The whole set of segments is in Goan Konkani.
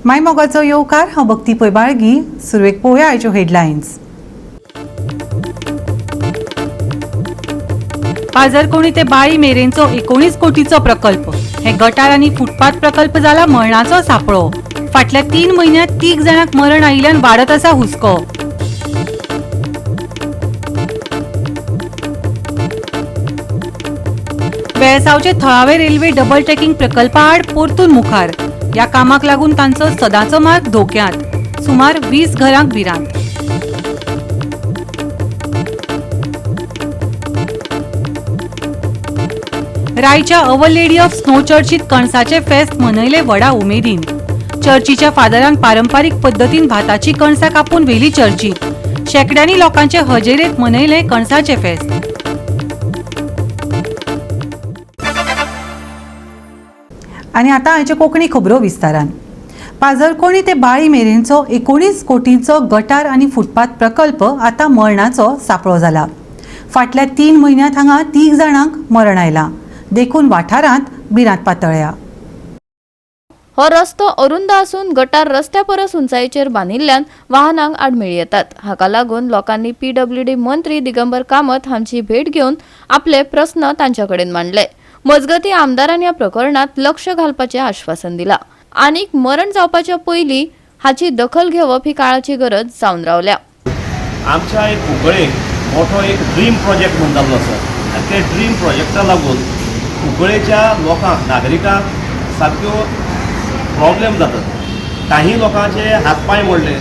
मायमोगाचो येवकार. हांव भक्ती पै बाळगी. सुरवेक पळोवया आयच्यो हेडलायन्स. पाजरकोणी ते बाळी मेरेनचो 19 कोटीचो प्रकल्प. हे गटार आनी फुटपाथ प्रकल्प जाला मरणाचो सापळो. फाटल्या 3 म्हयन्यांत 3 जाणांक मरण आयिल्ल्यान वाडत आसा हुस्को. वेळसावचे थळावे रेल्वे डबल ट्रॅकिंग प्रकल्पा आड परतून मुखार. ह्या कामाक लागून तांचो सदांचो मार्ग धोक्यांत. सुमार 20 घरांक भिरांत. रायच्या our lady of snow चर्चीत कणसाचे फेस्त मनयले व्हडा उमेदीन. चर्चीच्या फादरान पारंपारीक पद्दतीन भाताची कणसां कापून व्हेली चर्चीत. शेंकड्यांनी लोकांचे हजेरेत मनयले कणसाचे फेस्त. आनी आतां आयच्यो कोंकणी खबरो विस्तारान. पाजरकोणी ते बाळी मेरेनचो 19 कोटींचो गटार आनी फुटपाथ प्रकल्प आतां मरणाचो सापळो जाला. फाटल्या 3 म्हयन्यांत हांगा 3 जाणांक मरण आयलां, देखून वाठारांत भिरांत पातळ्ळ्या. हो रस्तो अरुंद आसून गटार रस्त्या परस उंचायेचेर बांदिल्ल्यान वाहनांक आडमेळी येतात. हाका लागून लोकांनी पीडब्ल्यूडी मंत्री दिगंबर कामत हांची भेट घेवन आपले प्रस्न तांचे कडेन मांडले. मजगती आमदारान ह्या प्रकरणात लक्ष घालपाचें आश्वासन दिलां. आनीक मरण जावपाच्या पयलीं हाची दखल घेवप ही काळाची गरज जावन रावल्या. आमच्या एक कुंकळेक मोठो एक ड्रीम प्रोजेक्ट म्हणून जाल्लो आसा आनी ते ड्रीम प्रोजेक्टा लागून कुंकळेच्या लोकांक, नागरिकांक सामक्यो प्रॉब्लेम जातात. काही लोकांचे हात पांय मोडले.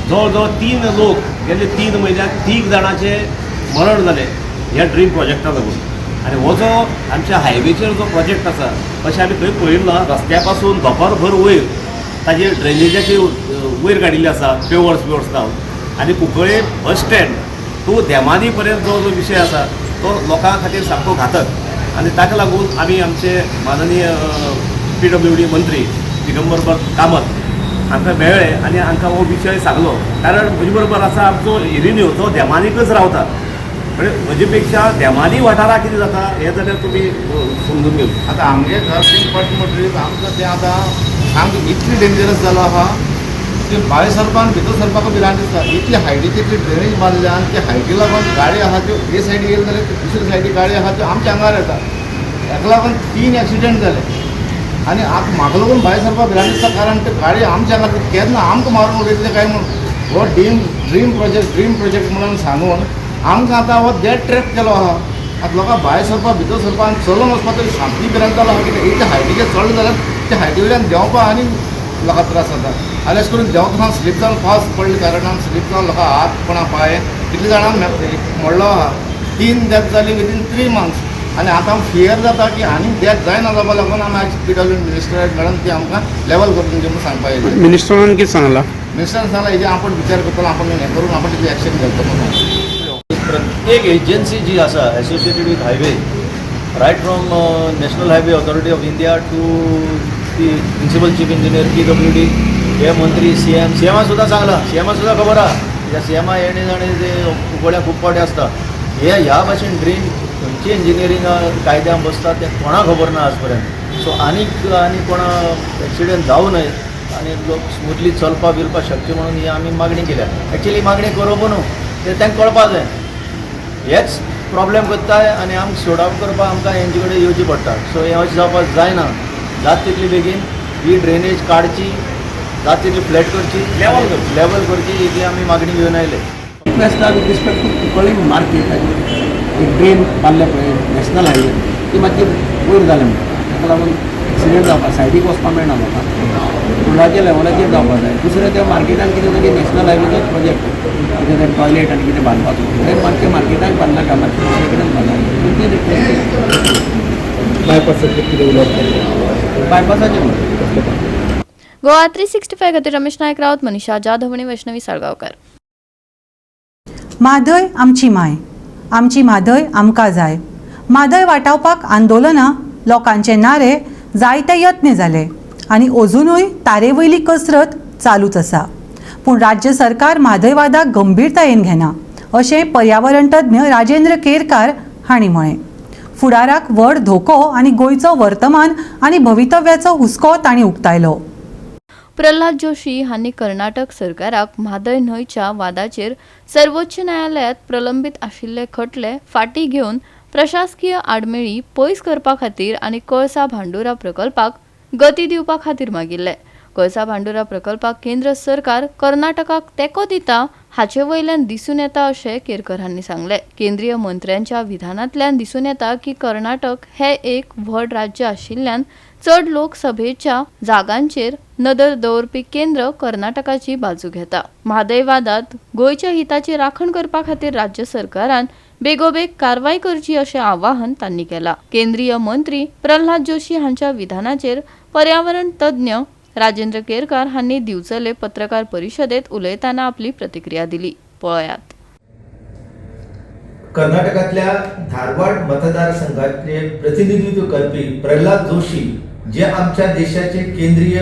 जवळ जवळ 3 लोक गेले 3 म्हयन्याक 3 जाणांचे मरण जालें ह्या ड्रीम प्रोजेक्टा लागून. आनी हो जो आमच्या हायवेचेर जो प्रोजेक्ट आसा, अशें आमी खंय पळयल्लो ना. रस्त्या पासून धोंपरभर वयर ताजे ड्रेनेजाची वयर काडिल्ली आसा, पेवर्स बिवर्स लावन. आनी कुंकळे बस स्टँड टू देमानी पर्यंत जो जो विशय आसा तो लोकां खातीर सामको घातक. आनी ताका लागून आमी आमचे माननीय पीडब्ल्यू डी मंत्री दिगंबर कामत हांकां मेळ्ळे आनी हांकां हो विशय सांगलो. कारण म्हजे बरोबर आसा आमचो इरिन्यू, तो देमानीकच रावता. म्हणजे म्हजे पेक्षा देमानी वाठाराक कितें जाता हें जाल्यार तुमी समजून घेवचें. आतां आमगे घर 3 फावटी म्हणटरीच आमकां तें आतां सामकें इतलें डेंजरस जालां आहा की भायर सरपाक, भितर सरपाक भिरांत दिसता. इतली हायटीची इतली ड्रेनेज बांदल्या आनी ते हायटी लागून गाडी आहा त्यो हे सायडी येयले जाल्यार दुसरे सायडी गाडी आहा त्यो आमच्या आंगार येता. हेका लागून 3 एक्सिडंट जाले आनी आतां म्हाका लागून भायर सरपाक भिरांत दिसता, कारण ते गाडी आमच्या आंगार केन्ना आमकां मारून उडयतले काय म्हणून. हो ड्रीम प्रोजेक्ट म्हणून सांगून आमकां आतां हो डेड ट्रॅप केलो आहा. आतां लोकांक भायर सरपाक, भितर सरपाक आनी चलोन वचपाक तरी सामकी भिरांत जालो आहा. कित्याक इतले हायटीचेर चडले जाल्यार ते हायटी वयल्यान देंवपाक आनी लोकांक त्रास जाता. आनी अशें करून देंवतना स्लीप जावन, पावस पडले कारणान स्लीप जावन लोकां हात कोणा पांय कितले जाणांक मोडलो आहा. 3 डेथ जाली विदीन 3 मंथ्स. आनी आतां फियर जाता की आनी डेथ जायना जावपा लागून आमी आयज पीडब्ल्यू मिनिस्टर मेळून ती आमकां लेवल करून दी म्हणून सांगपा येयले. मिनिस्टरान कितें सांगलां? मिनिस्टरान सांगलां हेजेर आपूण विचार करतलो, आपूण हें करून आपूण तेजेर एक्शन घेतलो म्हणून. प्रत्येक एजन्सी जी आसा associated with highway, right from National Highway Authority of India to the principal chief engineer PWD, हे मंत्री, सीएम, सीएमा सुद्दां सांगलां. सीएमा सुद्दां खबर आहा, कित्याक सीएमा येणे जाणे ते कुंकळ्या खूब फावटी आसता. हे ह्या भाशेन ड्रेन खंयची इंजिनियरिंगा कायद्यान बसता तें कोणाक खबर ना आज पर्यंत. सो आनीक आनी कोणा एक्सिडंट जावं नये आनी लोक स्मुथली चलपा बिलपा शकचे म्हणून ही आमी मागणी केल्या. एक्चुली मागणी करप न्हू, तें तांकां कळपा जाय. हेच प्रॉब्लेम करताय आनी आमकां सोर्ट आवट करपाक आमकां हेंचे कडेन येवचें पडटा. सो हें अशें जावपाक जायना. जाता तितली बेगीन ही ड्रेनेज काडची, जाता तितली फ्लॅट करची, लेवल करची. लेवल करची, इतली आमी मागणी घेवन आयले. रिक्वेस्ट आहा with respect to Cuncolim market. एक ड्रेन बांदल्या पळय नॅशनल हायवे, ती मातशी वयर जाल्या म्हणटा. ताका लागून एक्सिडंट जावपाक, सायडीक वचपाक मेळना लोकांक. रोडाच्या लेवलाचेर जावपाक जाय. दुसरें, त्या मार्केटान कितें जालें, नॅशनल हायवेचो प्रोजेक्ट कितें तें टॉयलेट आनी कितें बांदपाचो, तें मातशें मार्केटाक बांदनाका, मातशें दुसरे कडेन बांदला. ती रिक्वेस्ट. बायपासाचेर कितें उलोवप केलें? बायपासाचेर म्हणटा. गोवा 365 खातीर रमेश नायक राऊत, मनीषा जाधव आनी वैष्णवी साळगांवकर. म्हादय आमची माय, आमची म्हादय आमकां जाय. म्हादय वाटावपाक आंदोलनां, लोकांचे नारे, जायते यत्न जाले आनी अजुनूय तारे वयली कसरत चालूच आसा. पूण राज्य सरकार म्हादय वादाक गंभीरतायेन घेना अशें पर्यावरण तज्ञ राजेंद्र केरकार हांणी म्हळें. फुडाराक व्हड धोको आनी गोंयचो वर्तमान आनी भवितव्याचो हुस्को तांणी उक्तायलो. प्रल्हाद जोशी हांणी कर्नाटक सरकाराक म्हादय न्हंयच्या वादाचेर सर्वोच्च न्यायालयात प्रलंबीत आशिल्ले खटले फाटी घेवन प्रशासकीय आडमेळी पयस करपा खातीर आनी कळसा भांडुरा प्रकल्पाक गती दिवपा खातीर मागिल्ले. कळसा भांडुरा प्रकल्पाक केंद्र सरकार कर्नाटकाक तेंको दिता हाचे वयल्यान दिसून येता अशें केरकर हांणी सांगलें. केंद्रीय मंत्र्यांच्या विधानांतल्यान दिसून येता की कर्नाटक हे एक व्हड राज्य आशिल्ल्यान चड लोकसभेच्या जागांचेर नदर दवरपी केंद्र कर्नाटकाची बाजू घेता. म्हादय वादांत गोंयच्या हिताची राखण करपा खातीर राज्य सरकारान बेगोबेग कारवाय करची अशें आवाहन तांणी केलां. केंद्रीय मंत्री प्रल्हाद जोशी हांच्या विधानाचेर पर्यावरण तज्ञ राजेंद्र केरकार हांणी दिवचले पत्रकार परिशदेत उलयतना आपली प्रतिक्रिया दिली. पळयात. कर्नाटकातल्या धारवाड मतदारसंघातले प्रतिनिधित्व करपी प्रल्हाद जोशी जे आमच्या देशाचे केंद्रीय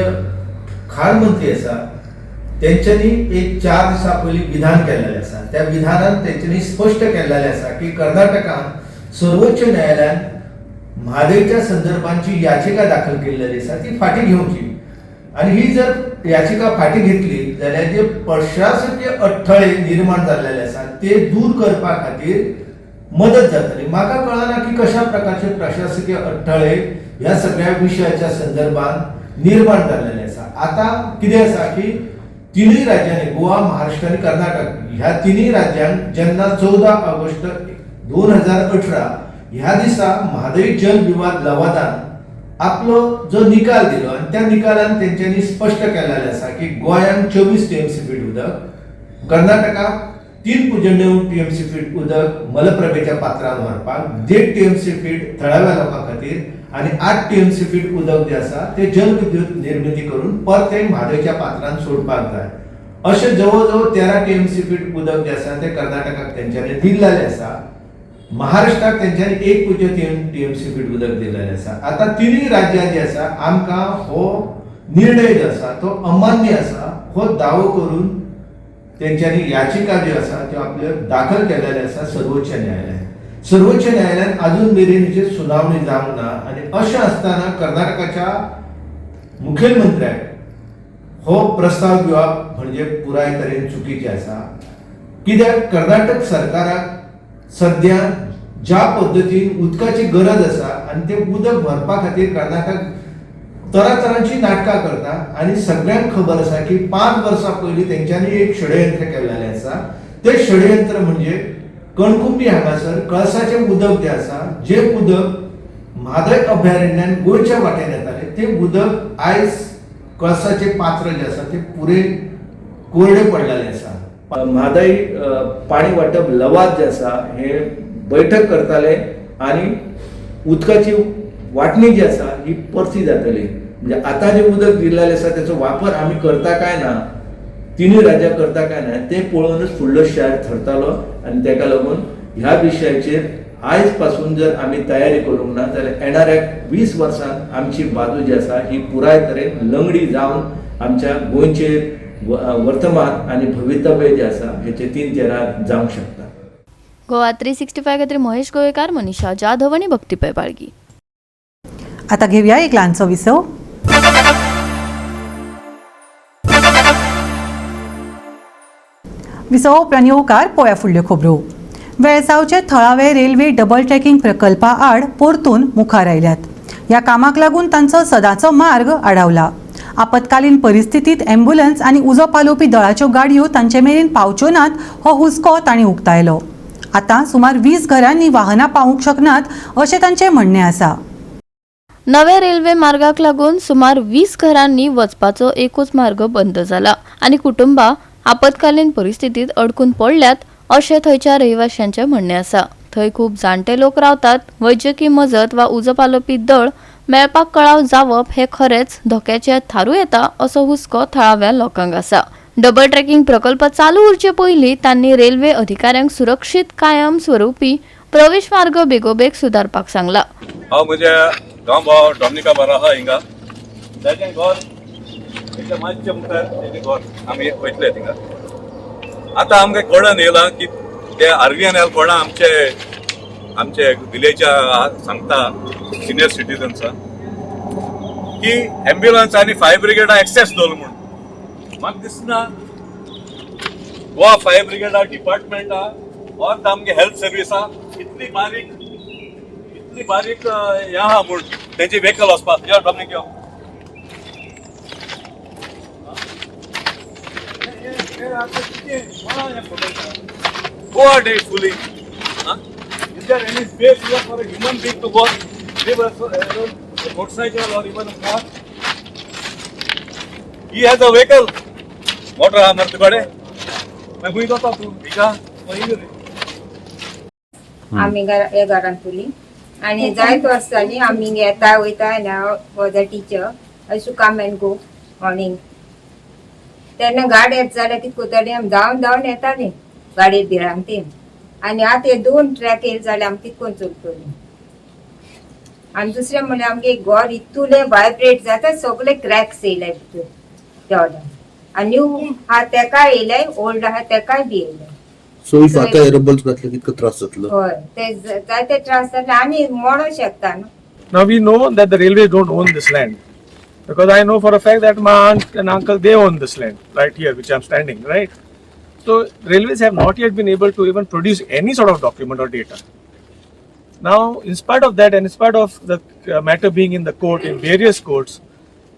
खाण मंत्री आसा तेंच्यांनी एक 4 दिसां पयलीं विधान केल्लेलें आसा. त्या विधानान तेंच्यांनी स्पश्ट केल्लेलें आसा की कर्नाटकान सर्वोच्च न्यायालयान म्हादयच्या संदर्भात जी याचिका दाखल केल्लेली आसा ती फाटीं घेवची आनी ही जर याचिका फाटीं घेतली जाल्यार जे प्रशासकीय अडथळे निर्माण जाल्लेले आसा ते दूर करपा खातीर मदत जातली. म्हाका कळना की कशा प्रकारचे प्रशासकीय अडथळे ह्या सगळ्या विशयाच्या संदर्भात निर्माण जाल्लेले आसा. आतां कितें आसा की तिनूय राज्यांनी गोवा, महाराष्ट्र आनी कर्नाटक ह्या तिनूय राज्यांक जेन्ना 14 ऑगस्ट 2018 ह्या दिसा म्हादय जल विवाद लवादान आपलो जो निकाल दिलो आनी त्या निकालान तेंच्यांनी स्पश्ट केल्लेलें आसा की गोंयांक 24 TMC feet उदक, कर्नाटकाक 3.9 TMC feet उदक मलप्रभेच्या पात्रान व्हरपाक, 1.5 TMC feet थळाव्या लोकां खातीर आनी 8 TMC feet उदक जें आसा तें जलविद्युत निर्मिती करून परतें म्हादयच्या पात्रान सोडपाक जाय. अशें जवळ जवळ 13 TMC feet उदक जें आसा तें कर्नाटकाक तेंच्यांनी दिल्लेलें आसा. महाराष्ट्राक तेंच्यांनी 1.3 TMC feet उदक दिल्लेलें आसा. आतां तिनूय राज्यां जी आसा आमकां हो निर्णय जो आसा तो अमान्य आसा हो दावो करून तेंच्यांनी याचिका ज्यो आसा त्यो आपल्यो दाखल केलेल्यो आसा सर्वोच्च न्यायालयान. सर्वोच्च न्यायालयान अजून मेरेन हेचेर सुनावणी जावंक ना आनी अशें आसतना कर्नाटकाच्या मुखेलमंत्र्याक हो प्रस्ताव दिवप म्हणजे पुराय तरेन चुकीचें आसा. कित्याक कर्नाटक सरकाराक सद्या ज्या पद्दतीन उदकाची गरज आसा आनी तें उदक भरपा खातीर कर्नाटक तरातरांची नाटकां करता आनी सगळ्यांक खबर आसा की 5 वर्सां पयलीं तेंच्यांनी एक षडयंत्र केल्लेलें आसा. तें षडयंत्र म्हणजे कणकुंबी हांगासर कळसाचें उदक जें आसा, जें उदक म्हादय अभयारण्यान गोंयच्या वाटेन येतालें तें उदक आयज कळसाचें पात्र जें आसा तें पुरे कोरडे पडलेलें आसा. म्हादय पाणी वांटप लवाद जे आसा हे बैठक करताले आनी उदकाची वांटणी जी आसा ही परती जातली. म्हणजे आतां जें उदक दिल्लेलें आसा तेचो वापर आमी करता काय ना, तिनूय राज्यां करता काय ना तें पळोवनच फुडलो शार थरतालो आनी तेका लागून ह्या विशयाचेर आयज पासून जर आमी तयारी करूंक ना जाल्यार येणाऱ्या 20 वर्सांत आमची बाजू जी आसा ही पुराय तरेन लंगडी जावन आमच्या गोंयचेर वर्तमान आनी भवितव्य जें आसा हेचे 3-13 जावंक शकता. गोवा 365 खातीर महेश गोवेकार, मनीषा जाधव आनी भक्ती पै बाळगी. आतां घेवया एक ल्हानसो विसव. विसव उपरांत येवकार पळोवया फुडल्यो खबरो. वेळसावचे थळावे रेल्वे डबल ट्रॅकिंग प्रकल्पा आड परतून मुखार आयल्यात. ह्या कामाक लागून तांचो सदांचो मार्ग आडावला. आपत्कालीन परिस्थितीत ॲम्ब्युलन्स आनी उजो पालोवपी दळाच्यो गाडयो तांचे मेरेन पावच्यो नात हो हुस्को तांणी उक्तायलो. आतां सुमार 20 घरांनी वाहनां पावूंक शकनात अशें तांचें म्हणणें आसा. नव्या रेल्वे मार्गाक लागून सुमार 20 घरांनी वचपाचो एकूच मार्ग बंद जाला आनी कुटुंबां आपत्कालीन परिस्थितीत अडकून पडल्यात अशें थंयच्या रहिवाशांचें म्हणणें आसा. थंय खूब जाणटे लोक रावतात. वैजकी मजत वा उजो पालोवपी दळ मेळपाक कळाव जावप हे खरेंच धोक्याचें थारूं येता असो हुस्को थळाव्या लोकांक आसा. डबल ट्रॅकिंग प्रकल्प चालू उरचे पयलीं तांणी रेल्वे अधिकाऱ्यांक सुरक्षीत कायम स्वरुपी प्रवेश मार्ग बेगोबेग सुदारपाक सांगला. हांव म्हज्या गांव भाव डॉमनिका बाराहा हिंगा ताचें घर तेच्या मातशें मुखार तेजें घर आमी वयतले थिंगा. आतां आमकां कळोन येयलां की ते आर.व्ही.एन.एल कोणा आमचे आमचे विलेजा सांगता सिनियर सिटीजन्सा की एम्ब्युलन्स आनी फायर ब्रिगेडा एक्सेस दवरलो म्हूण. म्हाका दिसना गोवा फायर ब्रिगेडा डिपार्टमेंटा ऑर आमगे हेल्थ सर्विसा इतली बारीक, इतली बारीक हें आहा म्हूण तेंची व्हेकल वचपाक. यो डॉमनीक यो. Go ahead fully. Is there any space here for a human being to go? Leave a motorcycle or even a car? He has a vehicle. Motor आहा मरे तुकडे. मागीर खंय वता तूं? हिका मागीर आमी हे घरान तुली आनी जायत वर्स जाली आमी येता वयता आनी हांव was a teacher. I to come and go morning. तेन्ना गाडी येत जाल्यार कितें करताली आमी, धांवन धांवन येताली गाडये भिरांतीन. आनी आतां हे दोन ट्रॅक येयले जाल्यार आमी कितें करून चलतली? आनी दुसरें म्हणल्यार आमगे घर इतुलें वायब्रेट जाता, सगळे क्रॅक्स येयले भितर देवल्यान. आनी न्यू आहा तेकाय येयले, ओल्ड आहा तेकाय बी येयले. सो if आता हे रबल्स घातले कितको त्रास जातलो? हय, ते जायते त्रास जाले आनी मोडो शकता न्हू. Now we know that the railways don't own this land because I know for a fact that my aunt and uncle, they own this land right here, which I'm standing, right? So railways have not yet been able to even produce any sort of document or data. Now, in spite of that, and in spite of the matter being in the court, in various courts,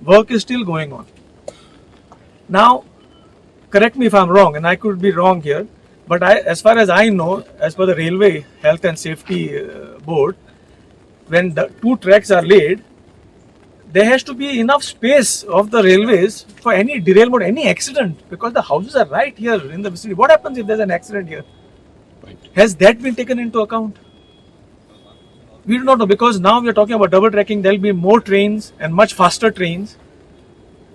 work is still going on. Now, correct me if I'm wrong, and I could be wrong here, but as far as I know, as per the Railway Health and Safety Board, when the two tracks are laid, there has to be enough space of the railways for any derailment, any accident, because the houses are right here in the vicinity. What happens if there's an accident here? Has that been taken into account? We do not know, because now we are talking about double tracking. There will be more trains and much faster trains.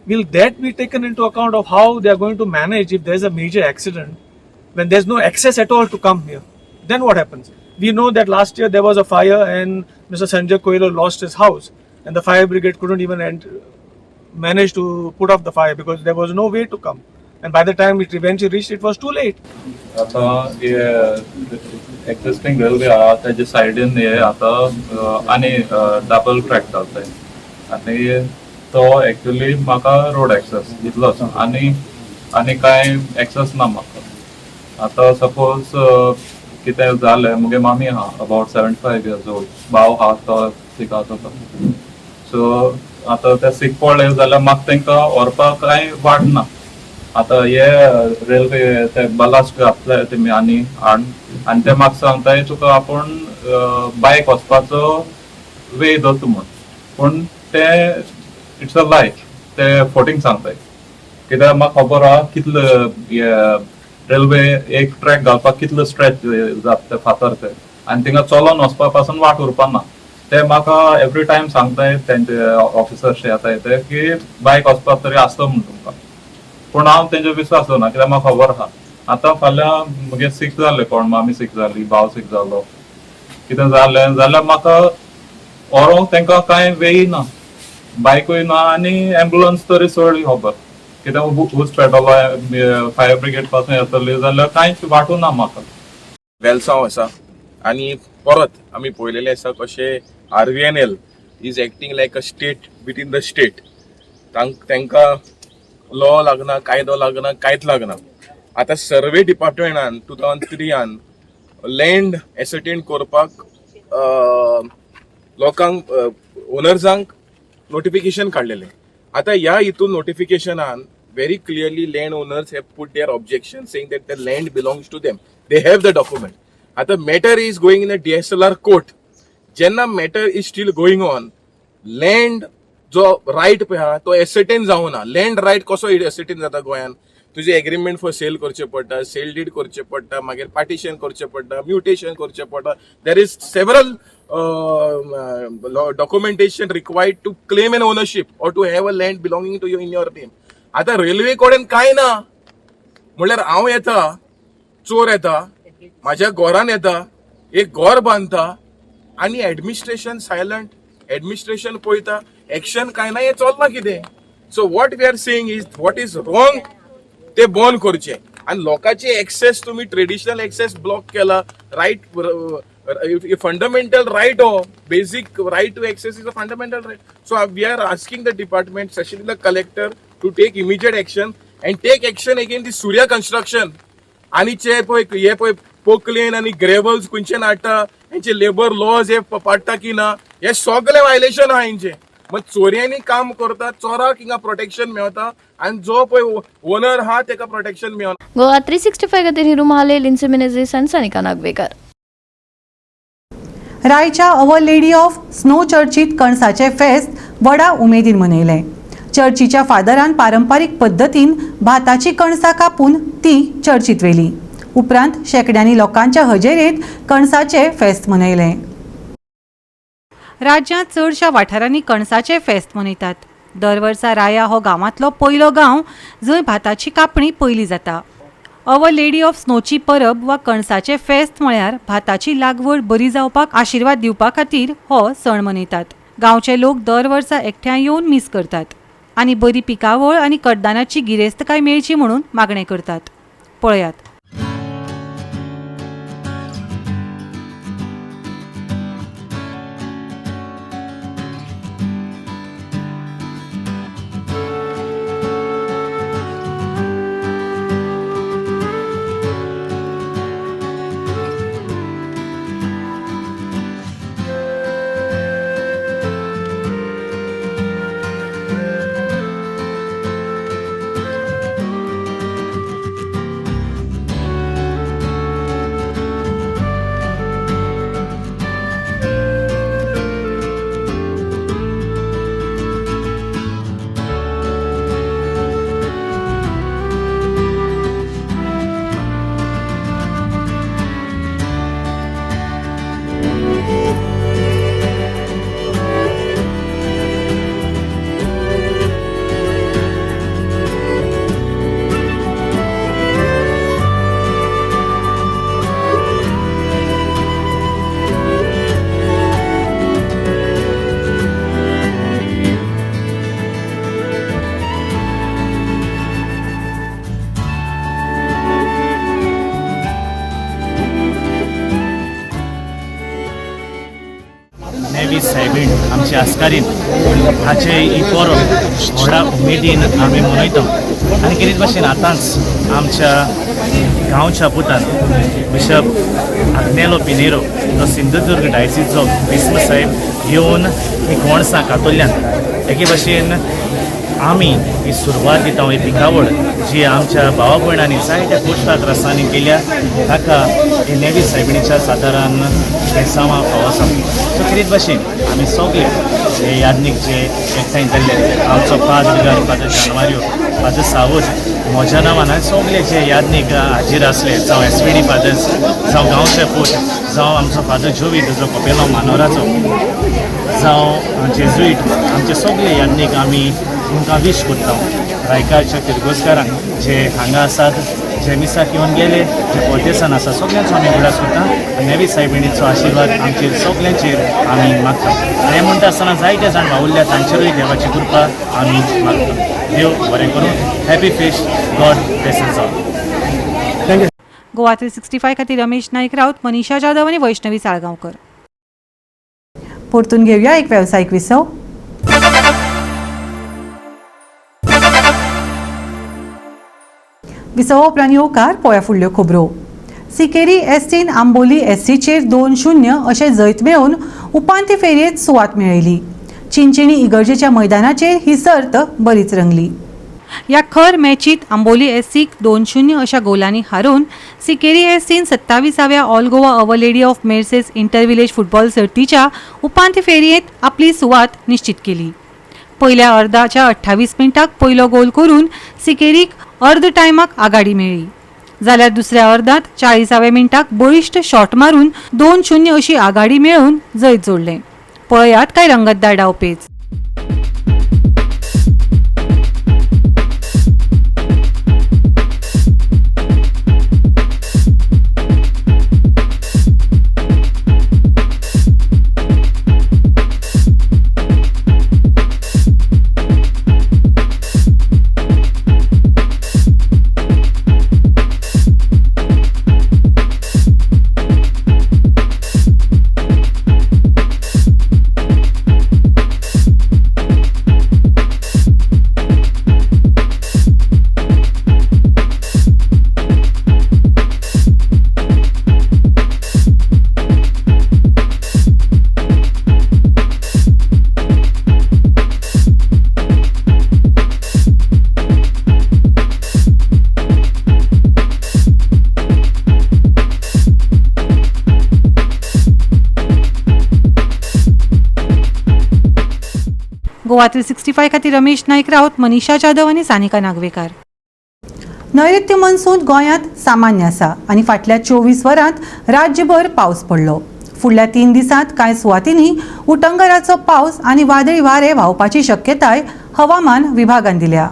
Will that be taken into account of how they are going to manage if there's a major accident when there's no access at all to come here? Then what happens? We know that last year there was a fire and Mr. Sanjay Coelho lost his house, and the fire brigade couldn't even manage to put off the fire because there was no way to come. And by the time it eventually reached, it was too late. आता हे एक्झिस्टिंग रेल्वे आहा तेजे सायडीन हे आतां आनी डबल ट्रॅक घालताय आनी तो एक्चुली म्हाका रोड एक्सेस इतलोच आनी आनी कांय एक्सेस ना म्हाका. आतां सपोज कितें जालें, मुगे मामी आहा अबावट 75 इयर्स ओल्ड, भाव आहा तो सिकात वता. सो आतां ते सीक पडले जाल्यार म्हाका तांकां व्हरपाक कांय वाट ना. आतां हे रेल्वे ते बलास्ट घातले तेमी आनी हाड आनी ते म्हाका सांगताय तुका आपूण बायक वचपाचो वे दवरता म्हूण, पूण ते it's a लाय, ते फोटींग सांगताय. कित्याक म्हाका खबर आहा कितले हे रेल्वे एक ट्रॅक घालपाक कितलो स्ट्रेच जाता ते फातर ते आनी थिंगा चलोन वचपा पासून वाट उरपा ना. ते म्हाका एवरी टायम सांगताय तेंचे ऑफिसर्स येताय ते की बायक वचपाक तरी आसता म्हूण तुमकां, पूण हांव तेंचेर विस्वास दवरना कित्याक म्हाका खबर आहा. आतां फाल्यां मुगे सीक जालें कोण, मामी सीक जाली, भाव सीक जालो, कितें जालें जाल्यार म्हाका व्हरोंक तांकां कांय वेय ना, बायकूय ना आनी एम्बुलन्स तरी चड खबर कित्याक ऊस पेटलो, फायर ब्रिगेड पासून येतली जाल्यार कांयच वाटूं ना म्हाका. वेलसांव आसा आनी परत आमी पळयलेलें आसा कशें RVNL is acting like a state within the state. तांकां लॉ लागना, कायदो लागना, कांयच लागना. आतां सर्वे डिपार्टमेंटान 2003आन लँड एसर्टेन करपाक लोकांक, ओनर्सांक नोटिफिकेशन काडलेलें. आतां ह्या हितून नोटिफिकेशनान very clearly land owners have put their objection, saying that the land belongs to them, they have the document. आतां matter is going in a DSLR court. जेन्ना matter is still going on, land जो रायट पळय आहा तो एसर्टेन जावना. लँड रायट कसो एसर्टेन जाता गोंयान? तुजें एग्रीमेंट फॉर सेल करचें पडटा, सेल डीड करचें पडटा, मागीर पार्टिशन करचें पडटा, म्युटेशन करचें पडटा. There is several documentation required to claim an ownership or to have a land belonging to you in your name. आतां रेल्वे कडेन कांय ना म्हणल्यार हांव येता, चोर येता, म्हाज्या घरान येता, एक घर बांदता आनी एडमिनिस्ट्रेशन सायलंट. एडमिनिस्ट्रेशन पळयता, एक्शन कांय ना. हें चल्लां कितें? So what we are saying is, what is wrong ते बंद करचें आनी लोकांचे एक्सेस तुमी ट्रेडिशनल एक्सेस ब्लॉक केला. रायट, फंडामेंटल रायट हो, basic right to access is a fundamental right. So we are asking the department, specially the collector, to take immediate action. And take action against the Surya construction. आनी चे पळय हे पळय पोकलेन आनी ग्रेवल्स खंयच्यान हाडटा, हेंचे लेबर लॉज हे पाडटा की ना, हे सगळे वायलेशन आहा हेंचे. मग चोरयांनी काम करता, चोराक हिंगा प्रोटेक्शन मेळता आनी जो पळय ओनर आहा तेका प्रोटेक्शन मेळना. गोवा 365 खातीर हिरू महाले, लिन्सी मिनेझीस आनी Sanika Nagwekar. रायच्या our lady of snow चर्चीत कणसाचें फेस्त व्हडा उमेदीन मनयलें. चर्चीच्या फादरान पारंपारीक पद्दतीन भाताची कणसां कापून ती चर्चीत व्हेली. उपरांत शेंकड्यांनी लोकांच्या हजेरेंत कणसाचें फेस्त मनयलें. राज्यांत चडशा वाठारांनी कणसाचें फेस्त मनयतात. दर वर्सा राया हो गांवांतलो पयलो गांव जंय भाताची कापणी पयली जाता. Our lady of स्नोची परब वा कणसाचें फेस्त म्हळ्यार भाताची लागवड बरी जावपाक आशिर्वाद दिवपा खातीर हो सण मनयतात. गांवचे लोक दर वर्सा एकठांय येवन मीस करतात आनी बरी पिकावळ आनी कडदानाची गिरेस्तकाय मेळची म्हणून मागणें करतात. पळयात. सायबीण आमची आस्कारीन हाचे ही परब व्हडा उमेदीन आमी मनयता. आनी कितें भाशेन आतांच आमच्या गांवच्या पुतान बिशप आग्नेलो पिनेरो जो सिंधुदुर्ग डायसीचो बिस्म साहेब येवन ही गोणसां कातोल्ल्यान एके भाशेन आमी ही सुरवात दिता. ही पिकावळ जी आमच्या भावा भयणांनी जायत्या कोश्टा त्रासांनी केल्या ताका ही नेवी सायबिणीच्या सादारण बेसांवां फावो आसा. सो कितें भाशेन आमी सगळे हे याज्ञीक जे एकठांय जाल्ले आमचो फादर फादर जानुवाrio, फादर सावज, म्हज्या नांवान सगळे जे याज्ञीक हाजीर आसले, जावं एस.पी.डी फादर्स, जावं गांवचे पूत, जावं आमचो फादर जोवी जो कोपेलो मानोराचो, जावं जेजुईट, आमचे सगळे याज्ञीक आमी तुमकां वीश करता. रायकारच्या किर्गोजकारांक जे हांगा आसात, जे मिसाक येवन गेले, जे परदेसान आसा, सगळ्यांचो आमी उगडास करता आनी नेवी सायबिणीचो आशिर्वाद आमचेर सगळ्यांचेर आमी मागता. आनी हें म्हणटा आसतना जायते जाण वावुरल्या तांचेरूय देवाची कृपा आमी मागता. देव बरें करूं. Happy feast. God bless all. Thank you. Goa 365 खातीर रमेश नाईक राऊत, मनीषा जाधव आनी वैष्णवी साळगांवकर. परतून घेऊया एक व्यावसायिक विसव. विसवा उपरांत येवकार पोळ्या फुडल्यो खबरो. सिकेरी एसटीन आंबोली एसटीचेर 2-0 अशें जैत मेळोवन उपांत्य फेरयेंत सुवात मेळयली. चिंचिणी इगर्जेच्या मैदानाचेर ही सर्त बरीच रंगली. ह्या खर मॅचीत आंबोली एससीक 2-0 अशा गोलांनी हारोवन Sikeri एसटीन 27व्या all Goa our lady of Merces inter village football सर्तीच्या उपांत्य फेरयेंत आपली सुवात निश्चित केली. पयल्या अर्दाच्या 28 मिनटाक पयलो गोल करून सिकेरीक अर्द टायमाक आघाडी मेळ्ळी. जाल्यार दुसऱ्या अर्दांत 40व्या मिनटाक बळिश्ट शॉट मारून 2-0 अशी आघाडी मेळोवन जैत जोडलें. पळयात काय रंगतदार डावपेच. गोवा 365 खातीर रमेश नाईक राऊत, मनीषा जाधव आनी सानिका नागवेकार. नैऋत्य मॉन्सून गोंयांत सामान्य आसा आनी फाटल्या 24 वरांत राज्यभर पावस पडलो. फुडल्या 3 दिसांत कांय सुवातींनी उटंगराचो पावस आनी वादळी वारें व्हांवपाची शक्यताय हवामान विभागान दिल्या.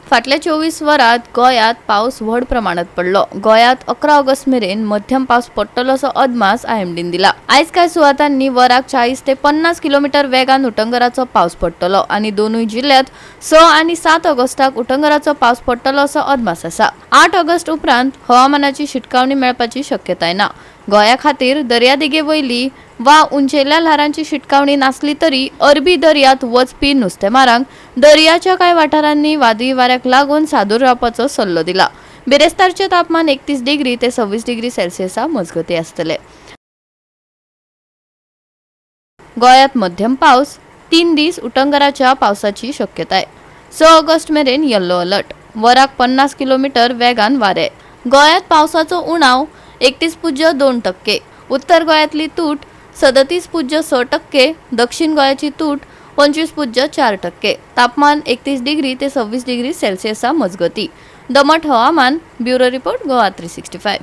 फाटल्या 24 वरांत गोंयांत पावस व्हड प्रमाणात पडलो. गोंयांत 11 ऑगस्ट मेरेन मध्यम पावस पडटलो असो अदमास आयएमडीन दिला. आयज कांय सुवातांनी वराक 40 ते 50 किलोमिटर वेगान उटंगराचो पावस पडटलो आनी दोनूय जिल्ल्यांत 6 आनी 7 ऑगस्टाक उटंगराचो पावस पडटलो असो अदमास आसा. 8 ऑगस्ट उपरांत हवामानाची शिटकावणी मेळपाची शक्यताय ना. गोंया खातीर दर्यादेगे वयली वा उंचेल्या ल्हारांची शिटकावणी नासली तरी अरबी दर्यांत वचपी नुस्तेमारांक दर्याच्या कांय वाठारांनी वादळी वाऱ्याक लागून सादूर रावपाचो सल्लो दिला. बिरेस्तारचें तापमान 31 डिग्री ते 26 डिग्री सेल्सियसा मजगतीं आसतलें. गोंयांत मध्यम पावस, 3 दीस उटंगराच्या पावसाची शक्यताय. 6 ऑगस्ट मेरेन येल्लो अलर्ट. वराक 50 किलोमिटर वेगान वारें. गोंयांत पावसाचो उणाव 31.2%. उत्तर गोंयांतली तूट 37.6%, दक्षिण गोंयाची तूट 25.4%. तापमान 31 डिग्री ते 26 डिग्री सेल्सियसा मजगती. दमट हवामान. Bureau report, Goa 365.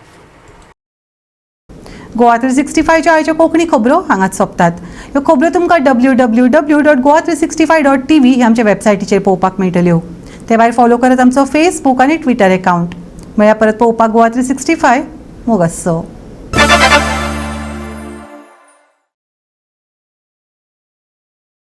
Goa 365च्या आयच्यो कोंकणी खबरो हांगाच सोंपतात. ह्यो खबरो तुमकां www.goa365.tv ह्या आमच्या वेबसायटीचेर पळोवपाक मेळटल्यो. ते भायर फॉलो करात आमचो फेसबूक आनी ट्विटर एकावंट. मेळया परत पळोवपाक गोवा 365. मोग आसचो.